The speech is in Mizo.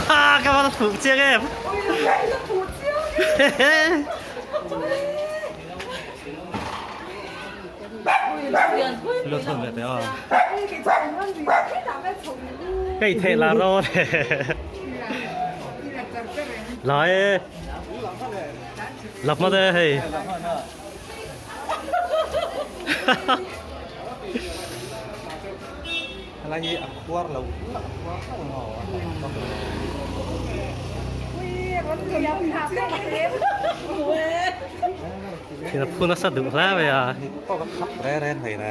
Ha ka va phuh chiang em. Lo thon ve te a. Kai the la ro le. Lai e. Lap ma de hei. Helai hi a khuar lo a khuar lo maw Thil a phu nasa duh hle mai a. Pawh ka khap re re thei na.